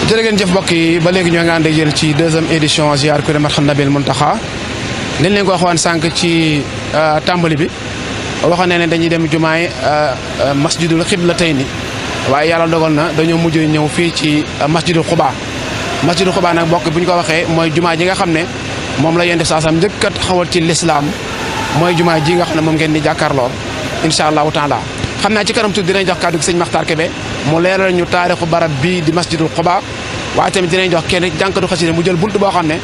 jërë ngeen jëf mbokk yi ba léegi ñoo ngi ànd ak yéen ci deuxième édition ziar kuréel Madhoun Nabil Mountakha niñ leen ko waxoon sànq ci tàmbali bi waxoon ne dañuy dem jumaay masjidul xiblatayni waaye yàlla dogal na dañoo mujj ñëw fii ci masjidul Quba masjidul Quba nag mbokk bu ñu ko waxee mooy jumaa ji nga xam ne moom la yéen def saasam njëkk a taxawal ci lislaam mooy jumaa ji nga xam ne moom ngeen di jàkkaarloo incha allahu taala xam naa ci kanam tuuti dinañ jox kàddu gi sëñ Makhtar Kébé mu leeral ñu taarixu barab bii di masjidul Quba waaye tamit dinañ jox kenn jànkatu xasida mu jël buntu boo xam ne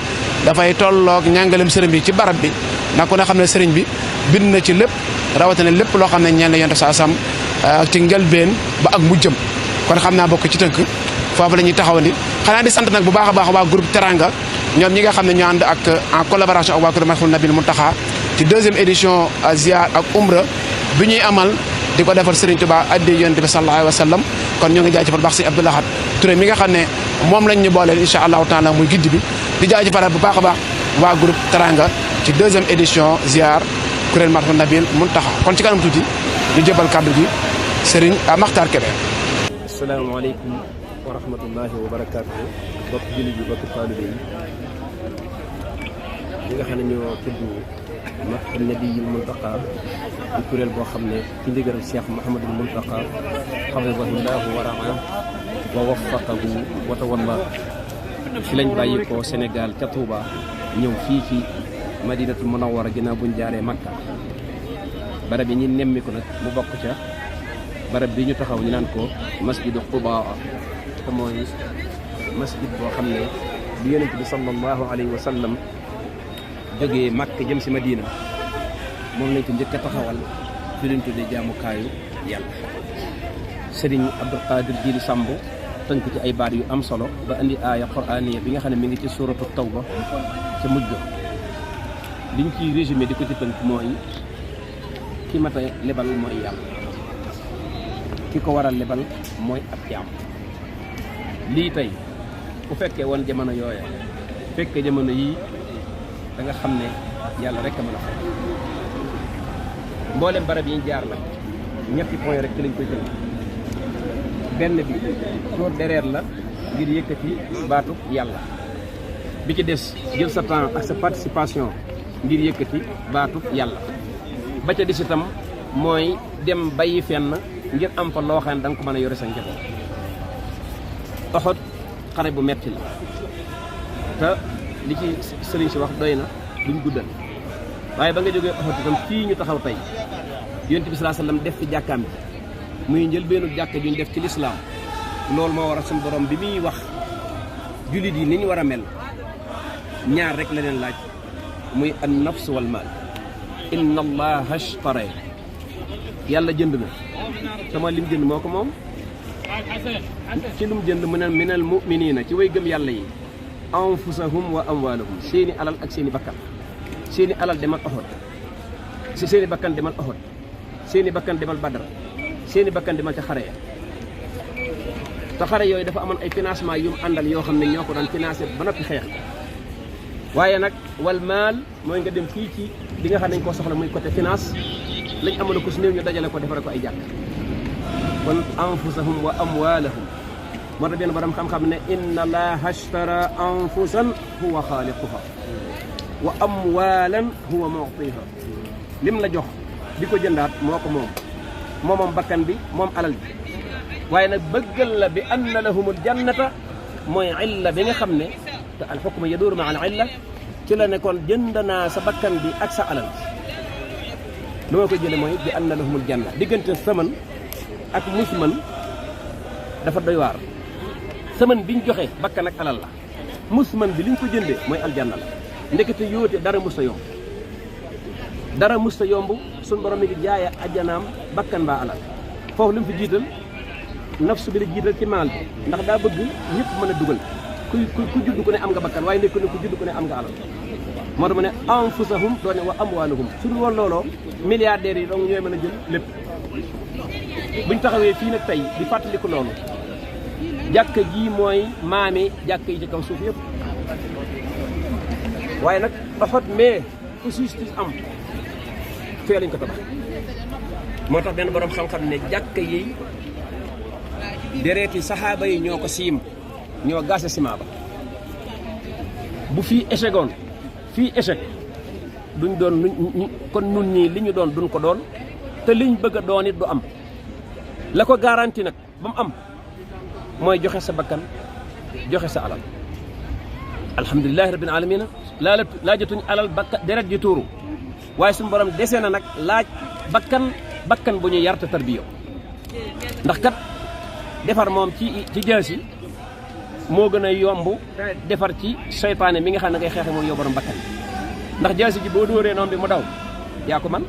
dafay tolloog ñàngalem sëriñ bi ci barab bi ndax ku ne xam ne sëriñ bi bind na ci lépp rawatina lépp loo xam ne ñeen la yonte saa sam ci njëlbeen ba ak mujjëm kon xam naa bokk ci tënk foofu la ñuy taxawandi xanaa di sant nag bu baax a baax waa groupe Teranga ñoom ñi nga xam ne ñoo ànd ak en collaboration ak waa kuréel Madhoun Nabil Mountakha ci deuxième édition ziar ak umra bi ñuy amal di ko defal Serigne Touba addi yonent bi sallallahu alayhi wa sallam kon ñoo ngi jaajëfal baax si Abdou Lahad Touré mi nga xam ne moom lañ ñu booleel incha allahu taala muy giddi bi di jaajëfal bu baax a baax waa groupe Teranga ci deuxième édition ziar kuréel Madhoun Nabil Mountakha kon ci kanam tuuti ñu jëbal kàddu gi Serigne Makhtar Kébé. asalaamaaleykum wa rahmatullahi wa barakaatuhu bokk jullit yi bokk taalibe yi nga xam ne ñoo tudd Madhoun Nabil Mountakha di kuréel boo xam ne ci ndigaral Cheikh Mouhamadul Mountakha xafidahullahu wa raa wa waffaqahu wa tawalla fi lañ bàyyi ko Sénégal ca Touba ñëw fii ci Madinatul Munawwara ginnaaw buñ jaaree Makka barab yi ñi nemmi ko nag mu bokk ca barab bi ñu taxaw ñu naan ko masjidu Quba te mooy masjid boo xam ne bi yonent bi sallallahu alayhi wa sallam jógee Makka jëm si Madina moom lañ ko njëkk a taxawal fi lañ tuddee jaamukaayu yàlla Serigne Abdou Qadir Jili Samb tënk ci ay baat yu am solo ba indi aaya quraaniya bi nga xam ne mi ngi ci suuratu Tawba ca mujj ga liñ ciy résumé di ko ci tënk mooy ki mat a lebal mooy yàlla ki ko war a lebal mooy ab jaam lii tey ku fekkee woon jamono yooya fekkee jamono yii da nga xam ne yàlla rek a mën a fay mboolem barab yi ñu jaar la ñetti point rek ci lañ koy tënk benn bi soo dereer la ngir yëkkati baatu yàlla bi ci des jël sa temps ak sa participation ngir yëkkati baatu yàlla ba ca des itam mooy dem bàyyi fenn ngir am fa loo xam ne da nga ko mën a yore sa njaboot Uhud xare bu metti la te li ci sëriñ si wax doy na duñ guddal waaye ba nga jógee Uhud itam fii ñu taxaw tey yonent bi sallallahu alayhi wasallam def fi jàkkaam bi muy njëlbeenu jàkka juñ def ci lislaam loolu moo war a suñu borom bi muy wax jullit yi ni ñu war a mel ñaar rek la leen laaj muy an nafs wal maal inna allaha ashtara yàlla jënd na sama lim jënd moo ko moom ci lum jënd mu ne minal mu'minina ci way gëm yàlla yi anfusahum wa amwaalahum seeni alal ak seeni bakkan seeni alal demal Uhud si seeni bakkan demal Uhud seeni bakkan demal Badr seeni bakkan demal ca xare ya te xare yooyu dafa amoon ay financement yu mu àndal yoo xam ne ñoo ko daan financé ba noppi xeex waaye nag wal maal mooy nga dem fii ci li nga xam ne dañ koo soxla muy côté finance lañ amoon ko si néew ñu dajale ko defare ko ay jàkk kon anfusahum wa amwaalahum moo tax benn borom xam-xam ne inna allaha ashtara anfusan huwa xaaliquha wa amwaalan huwa mu'tiha lim la jox di ko jëndaat moo ko moom bakkan bi moom alal bi waaye nag bëggal la bi anna lahumul jannata mooy illa bi nga xam ne te al hukmu yaduuru ma al illa ci la ne kon jënd naa sa bakkan bi ak sa alal lu ma koy jële mooy bi anna lahumul janna diggante saman ak musman dafa doy waar saman biñ joxe bakkan ak alal la musman bi liñ ko jëndee mooy aljanna la ndekete yóote dara musta yomb dara musta yomb suñ borom mi ngi jaaya ajjanaam bakkan baa alal foofu li mu fi jiital nafsu bi la jiital ci maal bi ndax daa bëgg ñëpp mën a dugal ku judd ku ne am nga bakkan waaye nekku ne ku judd ku ne am nga alal moo tax ma ne anfusahum doone wa amwaaluhum suñu woon looloo milliardaires yi donc ñooy mën a jël lépp buñ taxawee fii nag tey di fàttaliku loolu jàkka ji mooy maami jàkka yi ci kaw suuf yëpp waaye nag Uhud mais ku siis am fee lañ ko tabax moo tax benn borom xam-xam ne jàkka yi dereeti saxaaba yi ñoo ko siim ñoo gaase ciment ba bu fii échegoon fii échec duñ doon kon nun ñii li ñu doon duñ ko doon te liñ bëgg a doon it du am la ko garanti nag ba mu am mooy joxe sa bakkan joxe sa alal alhamdulilahi rabbil alamina laajatuñ alal bakkan deret ji tuuru waaye suñu borom dese na nag laaj bakkan bu ñu yar te tarbiyo ndax kat defar moom ci jaasi moo gën a yomb defar ci seytaane mi nga xam ne ngay xeexe moom yow borom bakkan ndax jaasi ji boo dóoree noonu bi mu daw yaa ko man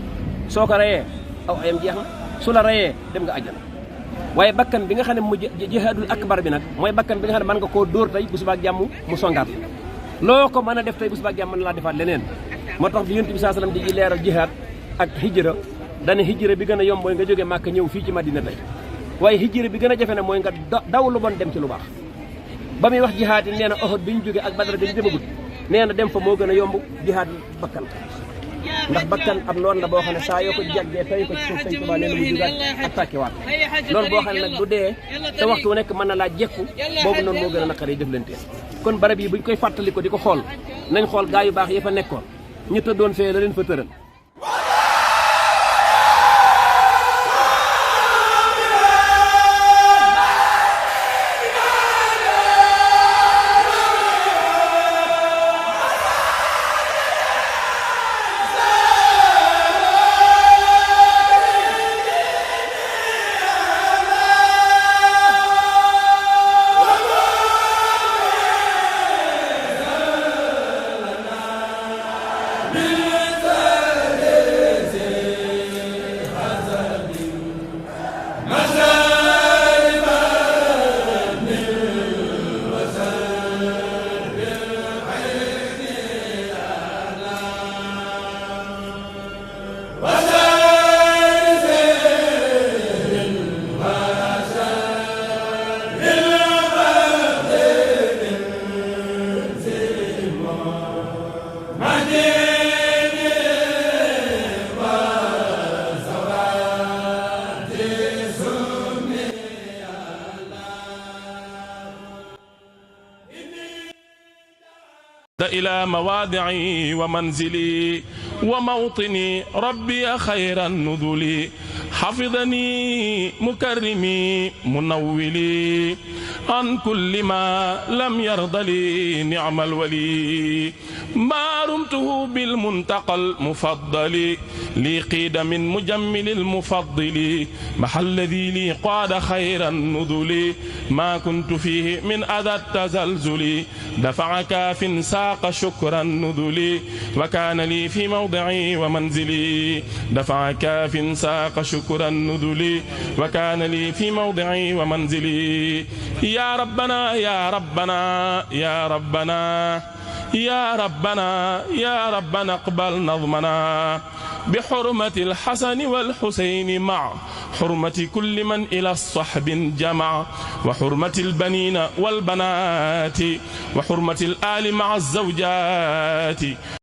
soo ko reyee aw ayam jeex na su la reyee dem nga àjjana waaye bakkan bi nga xam ne mu jihaadul akbar bi nag mooy bakkan bi nga xam ne mën nga koo dóor tey bu subaak jàmm mu songaat loo ko mën a def tey bu subaak jàmm mën laa defaat leneen moo tax bi yonent bi saa sallam di leeral jihaad ak hijra dane hijra bi gën a yomb mooy nga jógee Màkka ñëw fii ci Madina tey waaye hijra bi gën a jafe ne mooy nga daw lu bon dem ci lu baax ba muy wax jihaad yi nee na Uhud bi ñu jógee ak Badar bi ñu demagut nee na dem fa moo gën a yomb jihaad bakkan ndax bakkan ab noonu la boo xam ne saa yoo ko jaggee tey ko ci suuf Sëñ Tuubaa nee na mu jugaat attaqué waat loolu boo xam ne nag du dee te waxtu wu nekk mën na laa jekku boobu noonu moo gën a naqaree jëflante kon barab yi buñ koy fàttali ko di ko xool nañ xool gaa yu baax yi fa nekkoon ñu tëddoon fee la leen fa tëral إلى مواضعي ومنزلي وموطني ربي خير النذل حفظني مكرمي منولي عن كل ما لم يرض لي نعم الولي ما رمته بالمنتقى المفضل لي قيد من مجمل المفضل محل الذي لي قاد خير النذل ما كنت فيه من أذى التزلزل دفع كاف ساق شكر النذل وكان لي في موضعي ومنزلي دفع كاف ساق شكر النذل وكان لي في موضعي ومنزلي يا ربنا يا ربنا يا ربنا يا ربنا يا ربنا اقبل نظمنا بحرمة الحسن والحسين مع حرمة كل من إلى الصحب جمع وحرمة البنين والبنات وحرمة الآل مع الزوجات